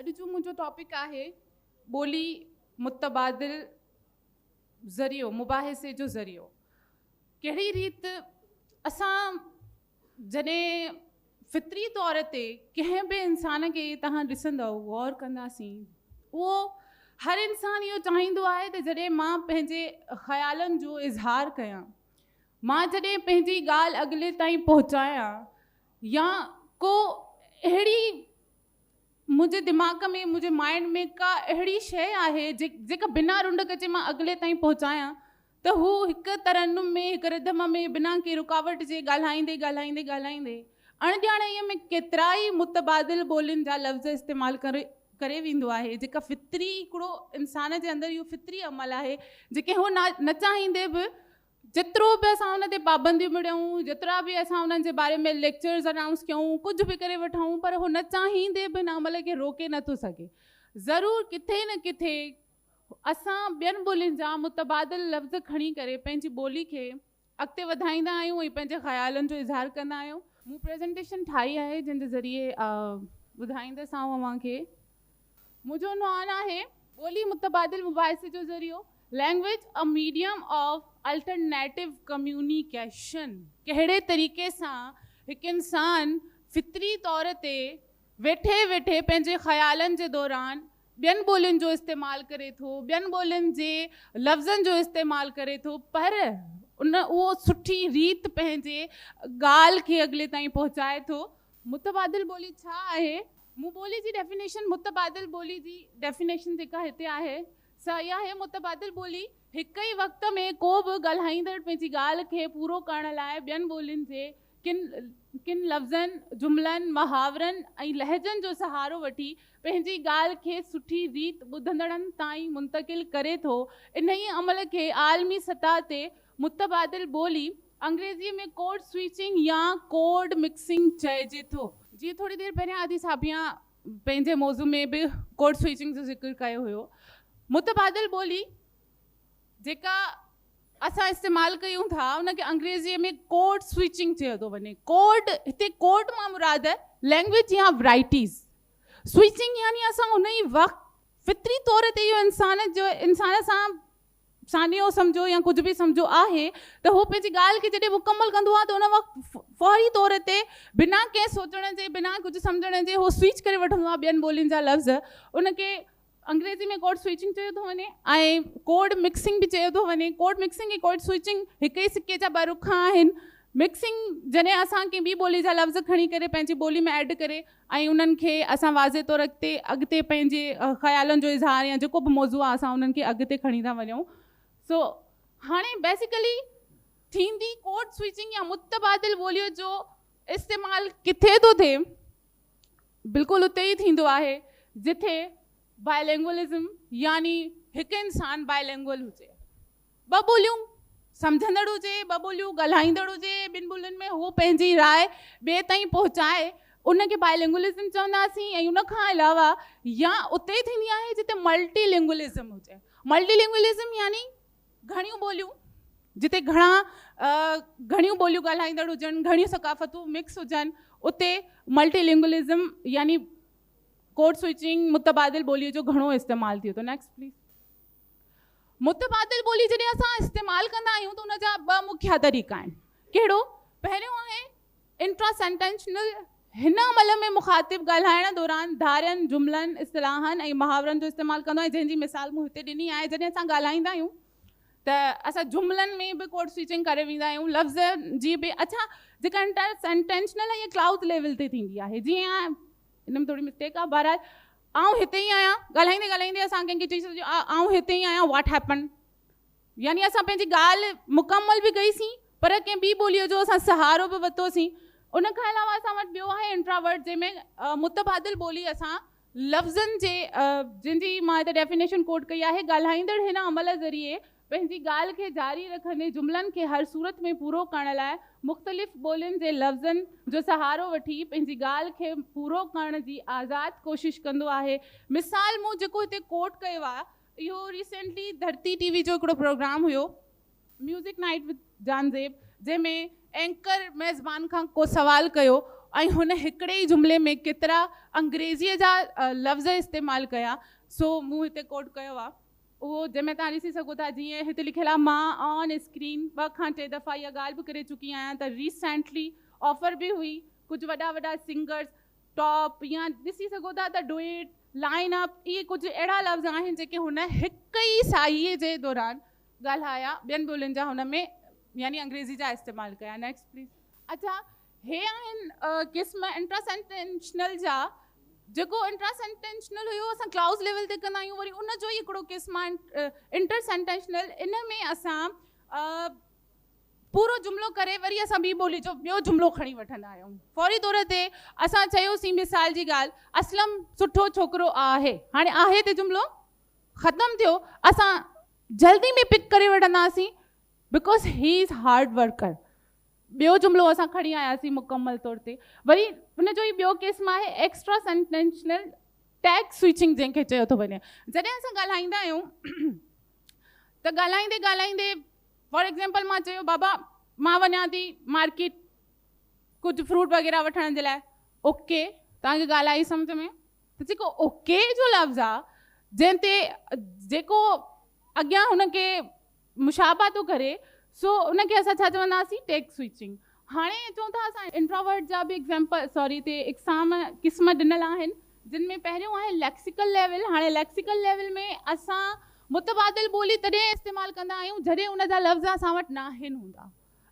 اڄ جو منهنجو ٽاپڪ آهي ٻولي متبادل ذريعو، مباحثي جو ذريعو. ڪهڙي ريت اسان جڏهن فطري طور تي ڪنهن به انسان کي توهان ڏسندؤ، غور ڪنداسين، اهو هر انسان اهو چاهيندو آهي ته جڏهن مان پنهنجي خيالن جو اظهار ڪيان، مان جڏهن پنهنجي ڳالهه اڳلي تائين پهچايان يا ڪو اهڙي منهنجي دماغ ۾ منهنجي مائنڊ ۾ ڪا اهڙي شيء آهي جيڪا بنا رنڊڪ جي مان اڳلي تائين پهچايان ته هو هڪ ترنم ۾ هڪ رڌم ۾ بنا ڪنهن رڪاوٽ جي ڳالهائيندي ڳالهائيندي ڳالهائيندي اڻڄاڻائيء ۾ ڪيترائي متبادل ٻولين جا لفظ استعمال ڪري ڪري ويندو آهي، جيڪا فطري هڪڙو انسان جي اندر اهو فطري عمل آهي، جيڪي هو نه چاهيندي به، جيترو به اسان ان تي پابنديون مڙهيون، جيترا به اسان انهن جي باري ۾ ليڪچرز انائونس ڪيون، ڪجهه به ڪري وٺون، پر هو نه چاهيندي به ان عمل کي روڪي نه ٿو سگهي. ضرور ڪٿي نه ڪٿي اسان ٻين ٻولين جا متبادل لفظ کڻي ڪري پنهنجي ٻولي کي اڳتي وڌائيندا آهيون ۽ پنهنجي خيالن جو اظهار ڪندا آهيون. مون پريزنٽيشن ٺاهي آهي جنهن جي ذريعي ٻڌائيندس آئون اوهان کي. منهنجو عنوان آهي، ٻولي متبادل مباحثي جو ذريعو، Language a medium of alternative communication، ڪهڙي طريقي سان هڪ انسان فطري طور تي ويٺي ويٺي پنهنجي خيالن جي دوران ٻين ٻولين جو استعمال ڪري ٿو، ٻين ٻولين جي لفظن جو استعمال ڪري ٿو، پر ان اهو سٺي ريت پنهنجي ڳالهه کي اڳلي تائين پهچائي ٿو. متبادل ٻولي ڇا آهي؟ مون ٻولي جي ڊيفينيشن متبادل ٻولي جي ڊيفينيشن جيڪا هتي آهي سا اها آهي، متبادل ٻولي هڪ ئي وقت ۾ ڪو به ڳالهائيندڙ پنهنجي ڳالهه کي پورو ڪرڻ لاء ٻين ٻولين جي ڪن ڪن لفظن، جملن، محاورن ۽ لهجن جو سهارو وٺي پنهنجي ڳالهه کي سٺي ريت ٻڌندڙن تائين منتقل ڪري ٿو. انهيء عمل کي عالمي سطح تي متبادل ٻولي، انگريزيء ۾ ڪوڊ سوئچنگ يا ڪوڊ مڪسنگ چئجي ٿو. جيئن ٿوري دير پهريان ادي صابيان پنهنجي موضوع ۾ به ڪوڊ سوئچنگ جو ذڪر ڪيو هيو. متبادل ٻولي جيڪا اسان استعمال ڪيون ٿا ان کي انگريزيء ۾ ڪوڊ سوئچنگ چيو ٿو وڃي. ڪوڊ هتي ڪوڊ مان مراد لينگويج يا ورائٽيز. سوئچنگ يعني اسان ان ئي وقت فطري طور تي اهو انسان جو انسان سان سانحو سمجهو يا ڪجهه به سمجهو آهي ته هو پنهنجي ڳالهه کي جڏهن مڪمل ڪندو آهي ته ان وقت فوري طور تي بنا ڪنهن سوچڻ جي، بنا ڪجهه سمجهڻ جي هو سوئچ ڪري وٺندو آهي ٻين ٻولين جا لفظ. ان کي انگريزي ۾ ڪوڊ سوئچنگ چيو ٿو وڃي ۽ ڪوڊ مڪسنگ به چيو ٿو وڃي. ڪوڊ مڪسنگ ۽ ڪوڊ سوئچنگ هڪ ئي سڪي جا ٻه رخ آهن. مڪسنگ جڏهن اسان ڪنهن ٻي ٻولي جا لفظ کڻي ڪري پنهنجي ٻولي ۾ ايڊ ڪري ۽ انهن کي اسان واضح طور اڳتي اڳتي پنهنجي خيالن جو اظهار يا جيڪو به موضوع آهي اسان انهن کي اڳتي کڻي ٿا وڃون. سو هاڻي بيسيڪلي ٿيندي ڪوڊ سوئچنگ يا متبادل ٻوليء جو استعمال ڪٿي ٿو ٿئي؟ بلڪل اتي ئي ٿيندو آهي جٿي بائلينگوئلزم يعني هڪ انسان بائلينگوئل هجي. ٻه ٻوليون سمجهندڙ هجي، ٻه ٻوليون ڳالهائيندڙ هجي، ٻن ٻولين ۾ هو پنهنجي راء ٻئي تائين پهچائي، ان کي بائلنگوئلزم چونداسين ۽ ان کان علاوه يا اتي ٿيندي آهي جتي ملٽي لنگوئلزم هجي. ملٽي لنگوئلزم يعني گهڻيون ٻوليون، جتي گهڻا گهڻيون ٻوليون ڳالهائيندڙ هجن، گهڻيون ثقافتون مڪس هجن، اتي ملٽي لنگوئلزم يعني ڪوڊ سوئچنگ، متبادل ٻوليء جو گهڻو استعمال ٿئي ٿو. Next please. متبادل ٻولي جڏهن اسان استعمال ڪندا آهيون ته ان جا ٻه مکيه طريقا آهن. ڪهڙو؟ پهريون آهي انٽرا سينٽينشنل، هن عمل ۾ مخاطب ڳالهائڻ دوران ڌارين جملن، اصطلاحن ۽ محاورن جو استعمال ڪندو آهي، جنهن جي مثال مون هتي ڏني آهي. جڏهن اسان ڳالهائيندا آهيون ته اسان جملن ۾ به ڪوڊ سوئچنگ ڪري ويندا آهيون، لفظ جي به. اڇا جيڪا انٽرا سينٽينشنل آهي اها ڪلائوز ليول تي ٿيندي آهي، جيئن ان ۾ ٿوري مسٽيڪ آهي، بهرحال آئون هتي ئي آهيان، ڳالهائيندي ڳالهائيندي اسان ڪنهن کي چئي سگهجي آئون هتي ئي آهيان، واٽ هيپن، يعني اسان پنهنجي ڳالهه مڪمل به ڪئيسين پر ڪنهن ٻي ٻوليء جو اسان سهارو به ورتوسين. ان کان علاوه اسان وٽ ٻيو آهي انٽراورٽ، جنهن ۾ متبادل ٻولي اسان لفظن جي، جنهن جي مان هتي ڊيفينيشن ڪوٽ ڪئي آهي، ڳالهائيندڙ هن عمل ذريعي پنهنجي ڳالهه کي جاري رکندي جملن کي هر صورت ۾ پورو ڪرڻ لاء مختلف ٻولين جي لفظن جو سهارو وٺي پنهنجي ڳالهه کي پورو ڪرڻ جي آزاد ڪوشش ڪندو آهي. مثال مون جيڪو هتي ڪوٽ ڪيو آهي اهو ريسينٽلي ڌرتي ٽي وي جو هڪڙو پروگرام هيو ميوزڪ نائيٽ وٿ جانزيب جنهن ۾ اينڪر ميزبان کان ڪو سوال ڪيو ۽ هن هڪڙي ئي جملي ۾ ڪيترا انگريزيء جا لفظ استعمال ڪيا، سو مون هتي ڪوٽ ڪيو آهي اهو، جنهن ۾ توهان ڏسي سگهو ٿا، جيئن هتي لکيل آهي، مان آن اسڪرين 2 کان 3 دفعا اها ڳالهه به ڪري چڪي آهيان ته ريسينٽلي آفر به هئي، ڪجهه وڏا وڏا سنگرز ٽاپ يا ڏسي سگهو ٿا ته ڊوئيٽ، لائن اپ، اهي ڪجهه اهڙا لفظ آهن جيڪي هن هڪ ئي ساهيء جي دوران ڳالهايا، ٻين ٻولين جا هن ۾ يعني انگريزي جا استعمال ڪيا. Next please. اڇا هي آهن قسم انٽراسينٽينشنل جا. جيڪو انٽراسينٽينشنل هيو اسان ڪلائوز ليول تي ڪندا آهيون، وري ان جو ئي هڪڙو قسم آهي انٽرسينٽينشنل، ان ۾ اسان پورو جملو ڪري وري اسان ٻي ٻولي جو ٻيو جملو کڻي وٺندا آهيون. فوري طور تي اسان چيوسين مثال جي ڳالهه، اسلم سٺو ڇوڪرو آهي. هاڻي آهي تي جملو ختم ٿيو، اسان جلدي ۾ پڪ ڪري وٺنداسين because he is hard worker. ٻيو جملو اسان کڻي آياسين مڪمل طور تي. وري ان جو ئي ٻيو قسم آهي ايڪسٽرا سينٽينشنل ٽيگ سوئچنگ جنهن کي چيو ٿو وڃي. جڏهن اسان ڳالهائيندا آهيون ته ڳالهائيندي ڳالهائيندي فار ايگزامپل مان چيو بابا مان وڃان ٿي مارڪيٽ ڪجهه فروٽ وغيره وٺڻ جي لاء، اوڪي توهان کي ڳالهه آئي سمجهه ۾؟ ته جيڪو اوڪي جو لفظ آ جنهن تي جيڪو اڳيان هن کي مشابهه ٿو ڪري سو ان کي اسان ڇا چونداسين؟ Tag switching. هاڻي اچون ٿا اسان انٽراورٽ جا به ايگزامپل سوري هتي اقسام قسم ڏنل آهن جن ۾ پهريون آهي ليڪسيڪل ليول. هاڻي ليڪسيڪل ليول ۾ اسان متبادل ٻولي تڏهن استعمال ڪندا آهيون جڏهن ان جا لفظ اسان وٽ ناهن هوندا،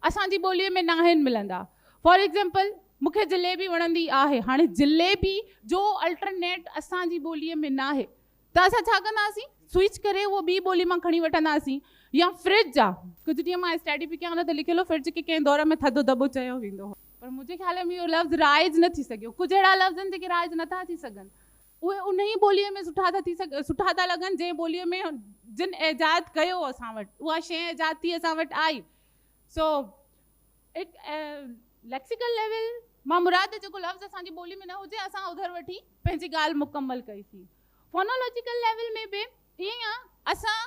اسان جي ٻوليء ۾ ناهن ملندا. فار ايگزامپل مون کي جليبي وڻندي آهي، هاڻي جليبي جو الٽرنيٽ اسان جي ٻوليء ۾ ناهي ته اسان ڇا ڪنداسين؟ سوئچ ڪري اهو ٻي ٻولي مان کڻي وٺنداسين. يا فرج آ، ڪجهه ڏينهن مان اسٽڊي پئي ڪيان ان تي لکيل هو فرج کي ڪنهن دور ۾ ٿڌو دٻو چيو ويندو هو، پر منهنجي خيال ۾ اهو لفظ رائج نه ٿي سگهيو. ڪجهه اهڙا لفظ آهن جيڪي رائج نه ٿا ٿي سگهن، اهي انهي ٻوليء ۾ سٺا ٿا ٿي سگهن، سٺا ٿا لڳن جنهن ٻوليء ۾ جن ايجاد ڪيو اسان وٽ اها شيء ايجاد ٿي اسان وٽ آئي. سو هڪ ليڪسيڪل ليول مان مراد جيڪو لفظ اسان جي ٻولي ۾ نه هجي اسان اوڌر وٺي پنهنجي ڳالهه مڪمل ڪئيسين. فونولاجيڪل ليول ۾ به ائين ئي آ، اسان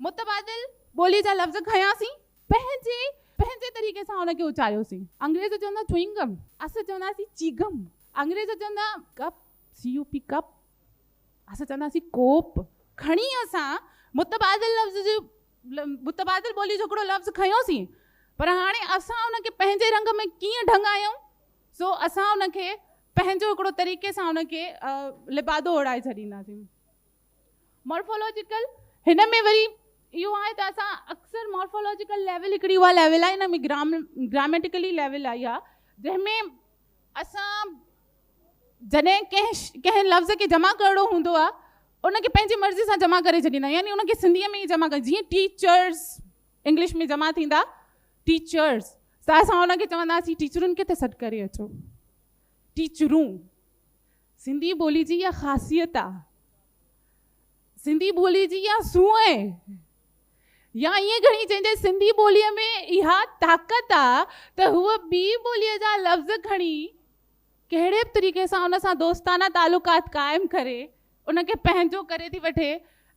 متبادل ٻولي جا لفظ کنياسين، پنهنجي پنهنجي طريقي سان ان کي اچاريوسين. انگريز چوندا چوئنگم، اسان چونداسين چيگم. انگريز چوندا ڪپ، CUP ڪپ، اسان چونداسين ڪوپ. کڻي اسان متبادل لفظ جو متبادل ٻولي جو هڪڙو لفظ کنيوسين، پر هاڻي اسان ان کي پنهنجي رنگ ۾ ڪيئن ڍنگايون، سو اسان ان کي پنهنجو هڪڙو طريقي سان ان کي لبادو اوڙهائي ڇڏينداسين. مارفولاجيڪل، هن ۾ وري اهو آهي ته اسان اڪثر مارفولاجيڪل ليول هڪڙي اها ليول آهي، هن ۾ گراميٽيڪلي ليول آئي آهي، جنهن ۾ اسان جڏهن ڪنهن لفظ کي جمع ڪرڻو هوندو آهي ان کي پنهنجي مرضي سان جمع ڪري ڇڏيندا آهيون، يعني ان کي سنڌيء ۾ ئي جمع ڪري، جيئن ٽيچرس انگلش ۾ جمع ٿيندا ٽيچرس، ته اسان ان کي چونداسين ٽيچرن کي ته سڏ ڪري اچو، ٽيچرون. سنڌي ٻولي جي اها خاصيت آ، سنڌي ٻولي جي اها سونهن يا ائين کڻي چئجي سنڌي ٻوليء ۾ اها طاقت آ ته هوء ٻي ٻوليء جا لفظ کڻي ڪهڙي به طريقي سان ان سان دوستانه تعلقات قائم ڪري ان کي پنهنجو ڪري ٿي وٺي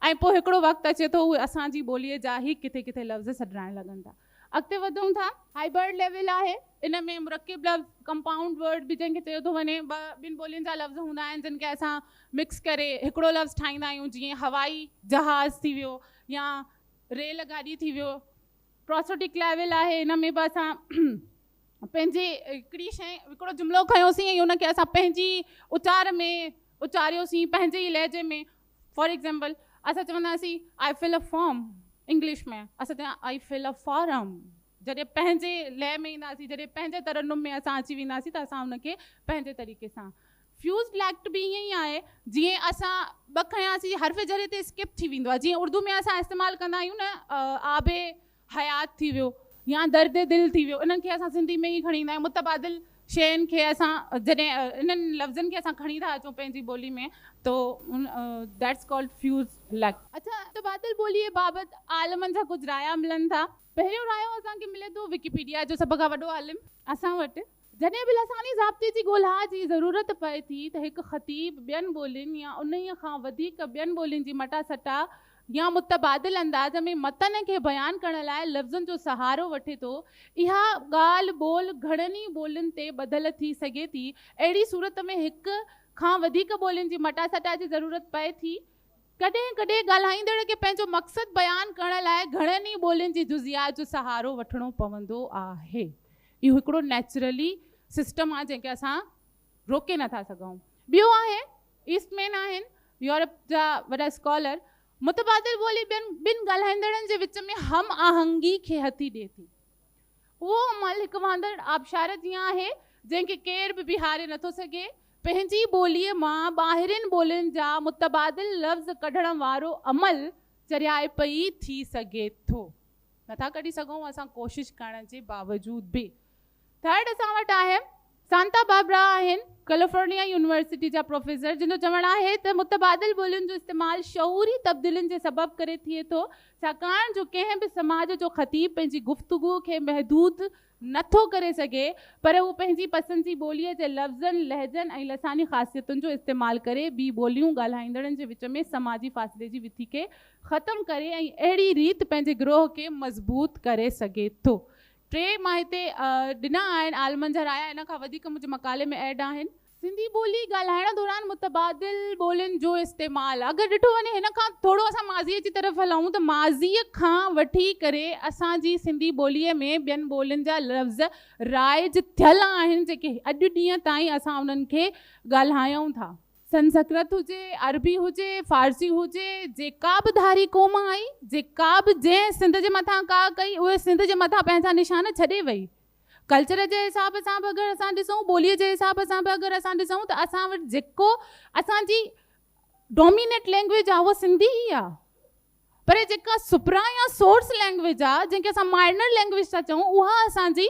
۽ پوء هڪڙو وقت اچي ٿو اهي اسان جي ٻوليء جا ئي ڪٿي ڪٿي لفظ سڏرائڻ لڳن ٿا. اڳتي وڌون ٿا. هائبرڊ ليول آهي. ان ۾ مرڪب لفظ، ڪمپائونڊ ورڊ به جنهن کي چيو ٿو وڃي، ٻه ٻن ٻولين جا لفظ هوندا آهن جن کي اسان مڪس ڪري هڪڙو لفظ ٺاهيندا آهيون جيئن هوائي جهاز ٿي ويو يا ريل گاڏي ٿي ويو. پروسوڊڪ ليول آهي. ان ۾ به اسان پنهنجي هڪڙي شيء هڪڙو جملو کنيوسين ۽ ان کي اسان پنهنجي اچار ۾ اچاريوسين پنهنجي ئي لهجي ۾. فار ايگزامپل اسان چونداسين آئي فل ا فارم انگلش ۾ اسان چوندا آئي فل ا فارم. جڏهن پنهنجي لئه ۾ اينداسين، جڏهن پنهنجي ترنم ۾ اسان اچي وينداسين ته اسان ان کي پنهنجي طريقي سان. فيوزڊ ليڪٽ به ائين ئي آهي جيئن اسان ٻه کنياسين حرف جر تي اسڪپ ٿي ويندو آهي، جيئن اردو ۾ اسان استعمال ڪندا آهيون نه آب حيات ٿي ويو يا درد دل ٿي ويو، انهن کي اسان سنڌي ۾ ئي کڻي ايندا آهيون. متبادل شين کي اسان جڏهن انهن لفظن کي اسان کڻي ٿا اچون پنهنجي ٻولي ۾ تو that's called fuse ليڪٽ. اڇا متبادل ٻوليء بابت عالمن جا ڪجهه رايا ملن ٿا. پهريون رايو اسان کي ملي ٿو وڪيپيڊيا جو سڀ کان وڏو عالم اسان وٽ. جڏهن به لساني ضابطي جي ڳولها جي ضرورت پئي ٿي ته هڪ خطيب ٻين ٻولين يا انهيء کان وڌيڪ ٻين ٻولين جي مٽاسٽا يا متبادل انداز ۾ متن کي بيان ڪرڻ لاء لفظن جو سهارو وٺي ٿو. اها ڳالهه ٻولهه گهڻن ئي ٻولين تي ٻڌل ٿي سگهي ٿي. اهڙي صورت ۾ هڪ کان وڌيڪ ٻولين جي مٽاسٽا جي ضرورت پئي ٿي. ڪڏهن ڪڏهن ڳالهائيندڙ کي پنهنجو مقصد بيان ڪرڻ لاء گهڻن ئي ٻولين جي جزئيات جو سهارو وٺڻو پوندو آهي. اهو هڪڙو نيچرلي سسٽم آهي جنهن کي اسان روڪي نٿا سگهون. ٻيو آهي ايسٽ مين آهن يورپ جا وڏا اسڪالر. متبادل ٻولي ٻين ٻن ڳالهائيندڙن جي وچ ۾ هم آهنگي کي هٿي ڏئي ٿي. اهو عمل هڪ وهندڙ آبشار جيان آهي جنهن کي ڪير به بيهاري نٿو سگهي. پنهنجي ٻوليء مان ٻاهرين ٻولين جا متبادل لفظ ڪڍڻ وارو عمل چريائپ ئي ٿي سگهي ٿو. نٿا ڪڍي سگهون اسان ڪوشش ڪرڻ جي باوجود به. ٿرڊ اسان وٽ آهي سانتا باربرا آهن ڪيليفورنيا يونيورسٽي جا پروفيسر جن جو چوڻ آهي ته متبادل ٻولين جو استعمال شعوري تبديلين جي سبب ڪري ٿئي ٿو ڇاڪاڻ جو ڪنهن به سماج جو خطيب پنهنجي گفتگو کي محدود نٿو ڪري سگهي پر هو پنهنجي پسند جي ٻوليء جي لفظن، لهجن ۽ لساني خاصيتن جو استعمال ڪري ٻي ٻوليون ڳالهائيندڙن جي وچ ۾ سماجي فاصلي جي وٿي کي ختم ڪري ۽ اهڙي ريت پنهنجي گروهه کي مضبوط ڪري سگهي ٿو. ٽي مان هتي ڏنا آهن عالمن جا رايا ان کان وڌيڪ منهنجي مقالي ۾ ايڊ آهن. سنڌي ٻولي ڳالهائڻ دوران متبادل ٻولين جو استعمال اگر ڏٺو وڃي هن کان ٿورو اسان ماضيء جي طرف هلون ته ماضيء کان وٺي ڪري اسان جي سنڌي ٻوليء ۾ ٻين ٻولين جا لفظ رائج ٿيل آهن جيڪي اڄ ڏينهن تائين اسان انهن کي ڳالهايون ٿا. سنسڪرت هجي، عربي هجي، فارسي هجي، جيڪا به ڌاري قوم آئي، جيڪا به جنهن سنڌ جي مٿان ڪاهه ڪئي، اهي سنڌ جي مٿان پنهنجا نشان ڇڏي وئي. ڪلچر جي حساب سان به اگر اسان ڏسون، ٻوليء جي حساب سان به اگر اسان ڏسون ته اسان وٽ جيڪو اسان جي ڊومينيٽ لينگويج آهي اها سنڌي ئي آهي. پر جيڪا سپرا يا سورس لينگويج آ جنهن کي اسان مائنر لينگويج ٿا چئون اها اسان جي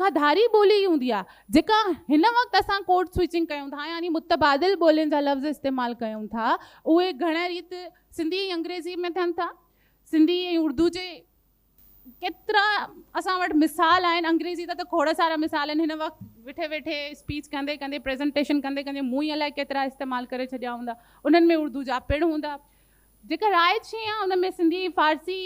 ڪا ڌاري ٻولي ئي هوندي آ جيڪا هن وقت اسان ڪوڊ سوئچنگ ڪيون ٿا يعني متبادل ٻولين جا لفظ استعمال ڪيون ٿا اهي گهڻي ريت سنڌي ۽ انگريزي ۾ ٿين ٿا سنڌي ۽ اردو جي ڪيترا اسان وٽ مثال آهن انگريزي جا ته کوڙ سارا مثال آهن هن وقت ويٺي ويٺي اسپيچ ڪندي ڪندي پريزنٽيشن ڪندي ڪندي مون ئي الائي ڪيترا استعمال ڪري ڇڏيا هوندا انهن ۾ اردو جا پڻ هوندا جيڪا رائج شيء آهي ان ۾ سنڌي ۽ فارسي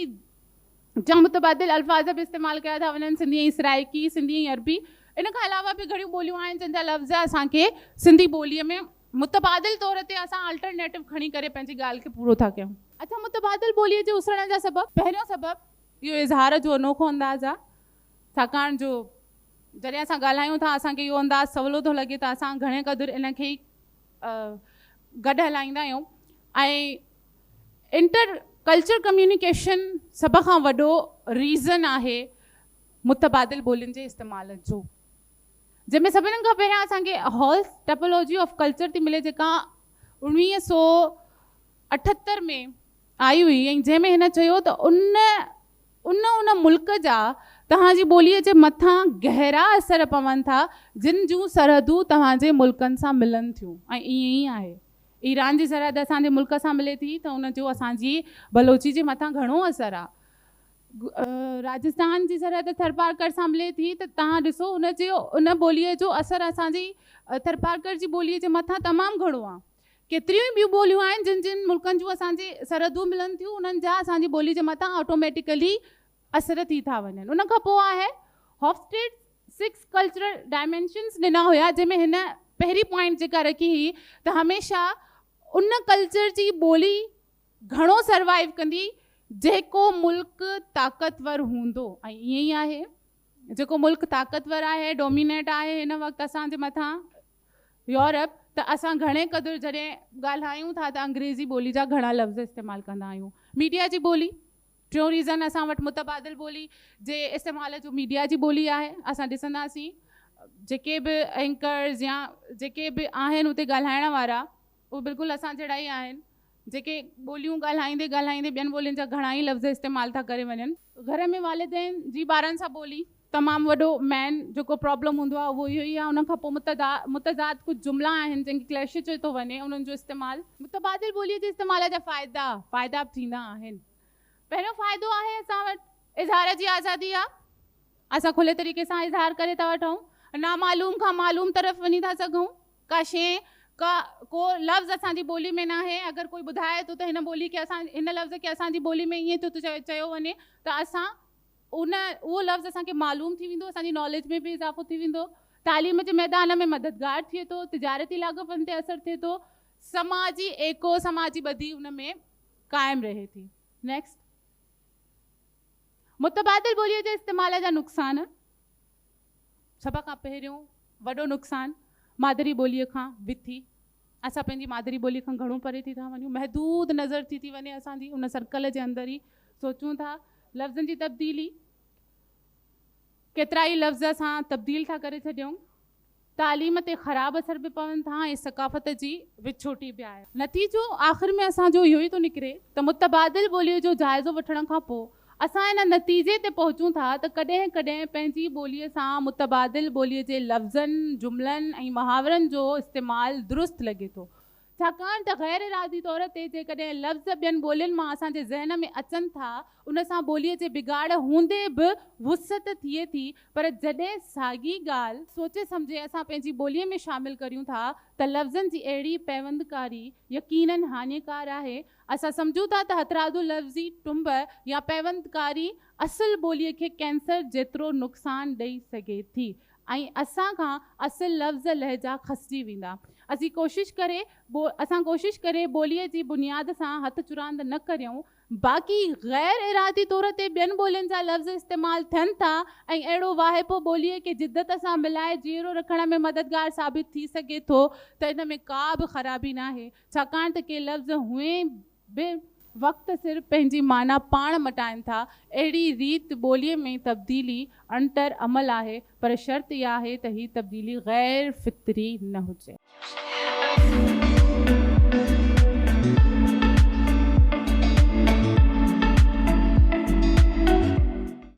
جا متبادل الفاظ به استعمال ڪيا ٿا وڃن سنڌي ۽ سرائيڪي سنڌي ۽ عربي ان کان علاوه به گهڻيون ٻوليون آهن جن جا لفظ اسان کي سنڌي ٻوليء ۾ متبادل طور تي اسان الٽرنيٽو کڻي ڪري پنهنجي ڳالهه کي پورو ٿا ڪيون. اڇا متبادل ٻوليء جي اسرڻ جا سبب. پهريون سبب اهو اظهار جو انوکو انداز آهي، ڇاڪاڻ جو جڏهن اسان ڳالهايون ٿا اسان کي اهو انداز سولو ٿو لڳي ته اسان گهڻي قدر ان کي ئي گڏ هلائيندا آهيون ۽ انٽر ڪلچر ڪميونيڪيشن سڀ کان وڏو ريزن آهي متبادل ٻولين جي استعمال جو. جنهن ۾ سڀني کان پهريان اسان کي هالس ٽپولاجي آف ڪلچر ٿي ملي جيڪا 1978 ۾ آئي هئي ۽ جنهن ۾ هن چيو ته ان ان ان ملڪ جا توهان جي ٻوليء جي مٿان گهرا اثر پون ٿا جن جون سرحدون توهان جي ملڪن سان ملن ٿيون ۽ ائين ئي آهي. ايران جي سرحد اسان جي ملڪ سان ملي ٿي ته ان جو اسان جي بلوچي جي مٿان گهڻو اثر آهي. راجسٿان جي سرحد ٿرپارڪر سان ملي ٿي ته توهان ڏسو ان جي ان ٻوليء جو اثر اسان جي ٿرپارڪر جي ٻوليء جي مٿان تمام گهڻو آهي. ڪيتريون ئي ٻيون ٻوليون آهن جن جن ملڪن جون اسان جي سرحدون ملن ٿيون انهن جا اسان جي ٻولي جي مٿان آٽوميٽيڪلي اثر ٿي ٿا وڃن. ان کان پوء آهي هافسٽيڊ سڪس ڪلچرل ڊائمينشنس ڏنا هيا جنهن ۾ هن پهرين پوائنٽ جيڪا رکي هئي ته هميشه ان ڪلچر جي ٻولي گهڻو سروائيو ڪندي جيڪو ملڪ طاقتور هوندو ۽ ائين ئي آهي جيڪو ملڪ طاقتور آهي ڊومينيٽ آهي هن وقت اسان جي مٿان يورپ ته اسان گهڻي قدر جڏهن ڳالهايون ٿا ته انگريزي ٻولي جا گهڻا لفظ استعمال ڪندا آهيون ميڊيا جي ٻولي ٽيون ريزن اسان وٽ متبادل ٻولي جي استعمال جو ميڊيا جي ٻولي آهي اسان ڏسنداسين جيڪي به اينڪرز يا جيڪي به آهن اتي ڳالهائڻ وارا اهي بلڪل اسان جهڙا ئي آهن جيڪي ٻوليون ڳالهائيندي ڳالهائيندي ٻين ٻولين جا گهڻا ئي لفظ استعمال ٿا ڪري وڃن. گهر ۾ والدين جي ٻارن سان ٻولي تمام وڏو مين جيڪو پرابلم هوندو آهي اهو اهو ئي آهي ان کان پوء متضاد ڪجهه جملا آهن جن کي ڪليش چيو ٿو وڃي انهن جو استعمال. متبادل ٻوليء جي استعمال جا فائدا، فائدا به ٿيندا آهن. پهريون فائدو آهي اسان وٽ اظهار جي آزادي آهي. اسان کلي طريقي سان اظهار ڪري ٿا وٺون. نامعلوم کان معلوم طرف وڃي ٿا سگهون. ڪا شيء ڪا ڪو لفظ اسان جي ٻولي ۾ ناهي، اگر ڪوئي ٻڌائي ٿو ته هن ٻولي کي اسان هن لفظ کي اسان جي ٻولي ۾ ائين ٿو چيو وڃي ته اسان ان اهو لفظ اسان کي معلوم ٿي ويندو، اسان جي ناليج ۾ به اضافو ٿي ويندو. تعليم جي ميدان ۾ مددگار ٿئي ٿو، تجارتي لاڳاپن تي اثر ٿئي ٿو، سماجي ايڪو، سماجي ٻڌي ان ۾ قائم رهي ٿي. Next. متبادل ٻوليء جي استعمال جا نقصان. سڀ کان پهريون وڏو نقصان مادري ٻوليء کان وٿي. اسان پنهنجي مادري ٻوليء کان گهڻو پري ٿي ٿا وڃون. محدود نظر ٿي ٿي وڃي اسان جي، ان سرڪل جي اندر ئي سوچون ٿا. لفظن جي تبديلي، ڪيترائي لفظ اسان تبديل ٿا ڪري ڇڏيون. تعليم تي خراب اثر به پون ٿا ۽ ثقافت جي وڇوٽي به آهي. نتيجو آخر ۾ اسان جو اهو ئي ٿو نڪري ته متبادل ٻوليء جو جائزو وٺڻ کان پوء اسان ان نتيجي تي پهچون ٿا ته ڪڏهن ڪڏهن پنهنجي ٻوليء سان متبادل ٻوليء جي لفظن، جملن ۽ محاورن جو استعمال درست لڳي ٿو. ڇاڪاڻ ته غير ارادي طور تي جيڪڏهن لفظ ٻين ٻولين مان اسان جي ذهن ۾ اچن ٿا، ان سان ٻوليء جي بگاڙ هوندي به وسعت ٿئي ٿي، پر جڏهن ساڳي ڳالهه سوچي سمجهي اسان پنهنجي ٻوليء ۾ شامل ڪريون ٿا ته لفظن جي اهڙي پيوندڪاري يقيناً هاڃيڪار آهي. اسان سمجهون ٿا ته هٿرادو لفظي ٽنب يا پيوندڪاري اصل ٻوليء کي ڪينسر جيترو نقصان ڏئي سگهي ٿي. ۽ اسان کان اصل لفظ لهجا کسجي ويندا. اسين ڪوشش ڪري اسان ڪوشش ڪري ٻوليء جي بنياد سان هٿ چراند نه ڪريون. باقي غير ارادي طور تي ٻين ٻولين جا لفظ استعمال ٿين ٿا ۽ اهڙو واهپو ٻوليء کي جدت سان ملائي جيئرو رکڻ ۾ مددگار ثابت ٿي سگهي ٿو ته ان ۾ ڪا به خرابي ناهي ڇاڪاڻ ته ڪي لفظ هونئن به وقت سر پنهنجي معنيٰ پاڻ مٽائن ٿا. اهڙي ريت ٻوليء ۾ تبديلي اڻٽر عمل آهي، پر شرط اها آهي ته هي تبديلي غير فطري نه هجي.